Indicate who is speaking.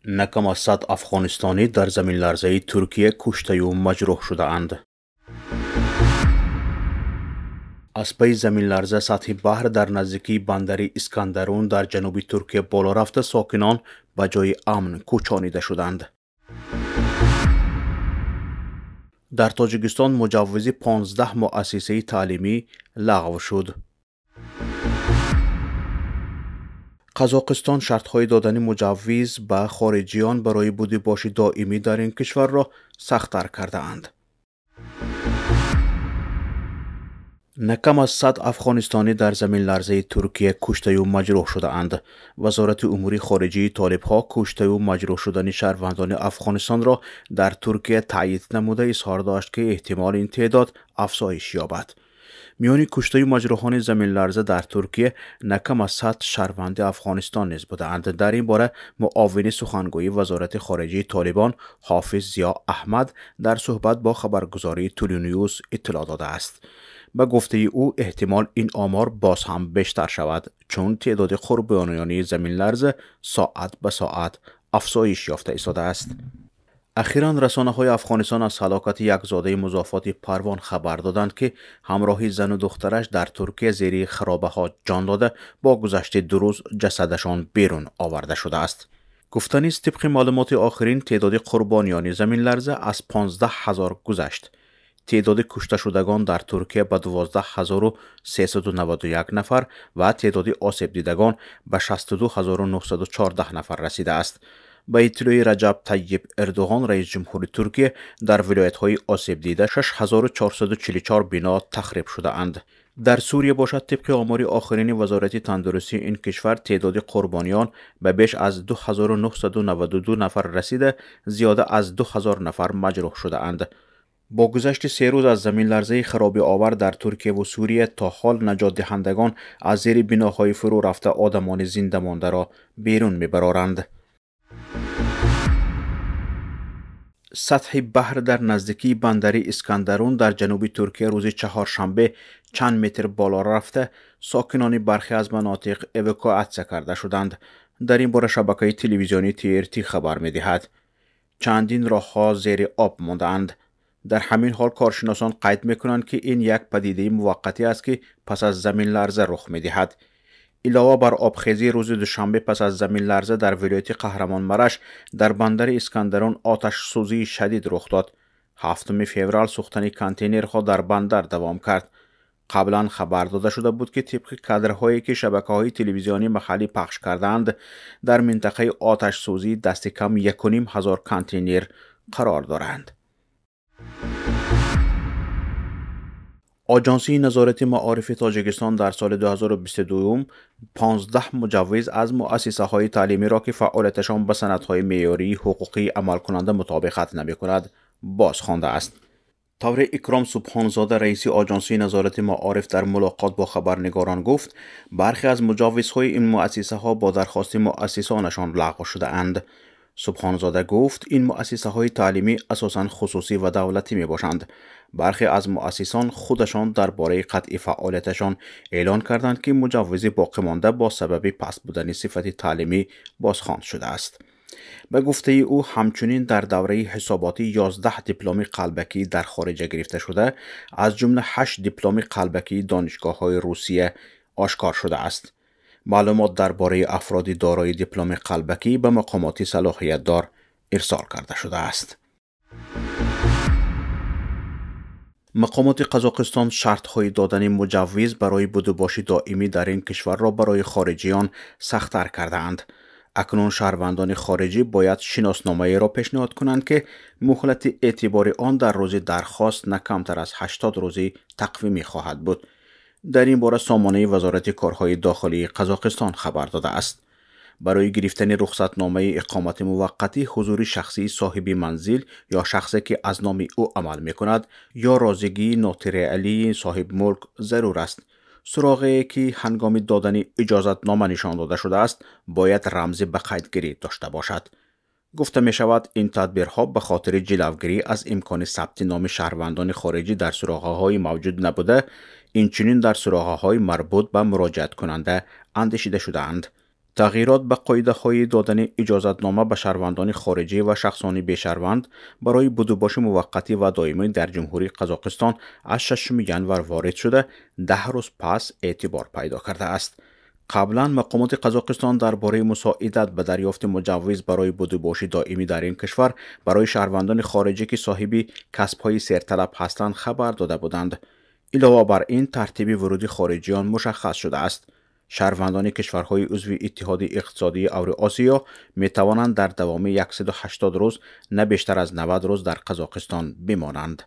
Speaker 1: На кам аз 100 афғонистонӣ дар заминларзаи Туркия куштаю маҷрӯҳ шудаанд. Аз пайи заминларза сатҳи баҳр дар наздикии бандари Искандарун дар ҷануби Туркия боло рафта, сокинон ба ҷои амн кӯчонида шуданд. Дар Тоҷикистон муҷаввизи 15 муассисаи таълимӣ лағв шуд. Қазоқистон шартҳои додани муҷаввиз ба хориҷиён барои будибоши доимӣ дар ин кишварро сахттар кардаанд. На кам аз 100 афғонистонӣ дар заминларзаи Туркия куштаю маҷрӯҳ шудаанд. Вазорати умури хориҷии толибҳо куштаю маҷрӯҳ шудани шаҳрвандони Афғонистонро дар Туркия таъйид намуда изҳор дошт, ки эҳтимол ин теъдод афзоиш ёбад. Миёни куштаю маҷрӯҳони заминларза дар Туркия на кам аз 100 шаҳрванди Афғонистон низ будаанд. Дар ин бора муовини сухангӯи Вазорати хориҷии Толибон Ҳофиз Зиё Аҳмад дар суҳбат бо хабаргузории Тулуньюз иттилоъ додааст. Ба гуфтаи ӯ, эҳтимол ин омор боз ҳам бештар шавад, чун теъдоди қурбониёни заминларза соат ба соат афзоиш ёфта истодааст. Ахиран расонаҳои Афғонистон аз ҳалокати якзодаи музофоти Парвон хабар доданд, ки ҳамроҳи зану духтараш дар Туркия зери харобаҳо ҷон дода, бо гузашти 2 рӯз ҷасадашон берун оварда шудааст. Гуфтанист, тибқи маълумоти охирин теъдоди қурбониёни заминларза аз 15 ҳазор гузашт. Теъдоди кушташудагон дар Туркия ба 12391 нафар ва теъдоди осебдидагон ба 62914 нафар расидааст. Ба иттилои Раҷаб Тайиб Эрдоғон, раис ҷумҳури Туркия, дар вилоятҳои осебдида 6444 бино тахриб шудаанд. Дар Сурия бошад, тибқи омори охирини Вазорати тандурустии ин кишвар, теъдоди қурбониён ба беш аз 2992 нафар расида, зиёда аз 2000 нафар маҷрӯҳ шудаанд. Бо гузашти 3 рӯз аз заминларзаи харобиовар дар Туркияву Сурия то ҳол наҷотдиҳандагон аз зери биноҳои фурӯ рафта одамони зинда мондаро берун мебароранд. Сатҳи баҳр дар наздикии бандари Искандарун дар ҷануби Туркия рӯзи чаҳоршанбе чанд метр боло рафта, сокинони бархе аз манотиқ эвакуатсия карда шуданд. Дар ин бора шабакаи телевизионии ТРТ хабар медиҳад. Чандин роҳҳо зери об мондаанд. Дар ҳамин ҳол коршиносон қайд мекунанд, ки ин як падидаи муваққатӣ аст, ки пас аз заминларза рух медиҳад. Илова бар обхезӣ, рӯзи душанбе пас аз заминларза дар вилояти Қаҳрамонмараш дар бандари Искандарун оташсӯзии шадид рух дод. 7 феврал сӯхтани контейнерҳо дар бандар давом кард. Қаблан хабар дода шуда буд, ки тибқи кадрҳое ки шабакаҳои телевизионии маҳаллӣ пахш кардаанд, дар минтақаи оташсӯзӣ дасти кам 1500 контейнер қарор доранд. Оҷонсии назорати маорифи Тоҷикистон дар соли 2022 15 муҷаввиз аз муассисаҳои таълимиро, ки фаъолияташон ба санадҳои меъёрии ҳуқуқии амалкунанда мутобиқат намекунад, боз хондааст. Тавре Икром Субҳонзода, раиси Оҷонсии назорати маориф, дар мулоқот бо хабарнигорон гуфт, бархе аз муҷаввизҳои ин муассисаҳо бо дархости муассисонашон лағв шудаанд. Субҳонзода гуфт, ин муассисаҳои таълимӣ асосан хусусӣ ва давлатӣ мебошанд. Бархе аз муассисон худашон дар бораи қатъи фаъолияташон эълон карданд, ки муҷаввизи боқимонда бо сабаби паст будани сифати таълимӣ бозхонд шудааст. Ба гуфтаи ӯ, ҳамчунин дар давраи ҳисоботӣ 11 дипломи қалбакӣ дар хориҷа гирифта шуда, аз ҷумла 8 дипломи қалбакии донишгоҳҳои Русия ошкор шудааст. Маълумот дар бораи афроди дорои дипломи қалбакӣ ба мақомоти салоҳиятдор ирсол карда шудааст. Мақомоти Қазоқистон шартҳои додани муҷаввиз барои будубоши доимӣ дар ин кишварро барои хориҷиён сахттар кардаанд. Акнун шаҳрвандони хориҷӣ бояд шиносномаеро пешниҳод кунанд, ки муҳлати эътибори он дар рӯзи дархост на камтар аз 80 рӯзи тақвимӣ хоҳад буд. Дар ин бора сомонаи Вазорати корҳои дохилии Қазоқистон хабар додааст. Барои гирифтани рухсатномаи иқомати муваққатӣ ҳузури шахсии соҳиби манзил ё шахсе, ки аз номи ӯ амал мекунад, ё розигии нотариалии соҳибмулк зарур аст. Суроғее, ки ҳангоми додани иҷозатнома нишон дода шудааст, бояд рамзи ба қайдгирӣ дошта бошад. Гуфта мешавад, ин тадбирҳо ба хотири ҷилавгирӣ аз имкони сабти номи шаҳрвандони хориҷӣ дар суроғаҳои мавҷуд набуда, инчунин дар суроғаҳои марбут ба муроҷиаткунанда андешида шудаанд. Тағйирот ба қоидаҳои додани иҷозатнома ба шаҳрвандони хориҷӣ ва шахсони бешаҳрванд барои будубоши муваққатӣ ва доимӣ дар Ҷумҳурии Қазоқистон аз 6 январ ворид шуда, 10 рӯз пас эътибор пайдо кардааст. Қаблан мақомоти Қазоқистон дар бораи мусоидат ба дарёфти муҷаввиз барои будубоши доимӣ дар ин кишвар барои шаҳрвандони хориҷӣ, ки соҳиби касбҳои серталаб ҳастанд, хабар дода буданд. Илова бар ин, тартиби вуруди хориҷиён мушаххас шудааст. Шаҳрвандони кишварҳои узви Иттиҳоди иқтисодии Авруосиё метавонанд дар давоми 180 рӯз на бештар аз 90 рӯз дар Қазоқистон бимонанд.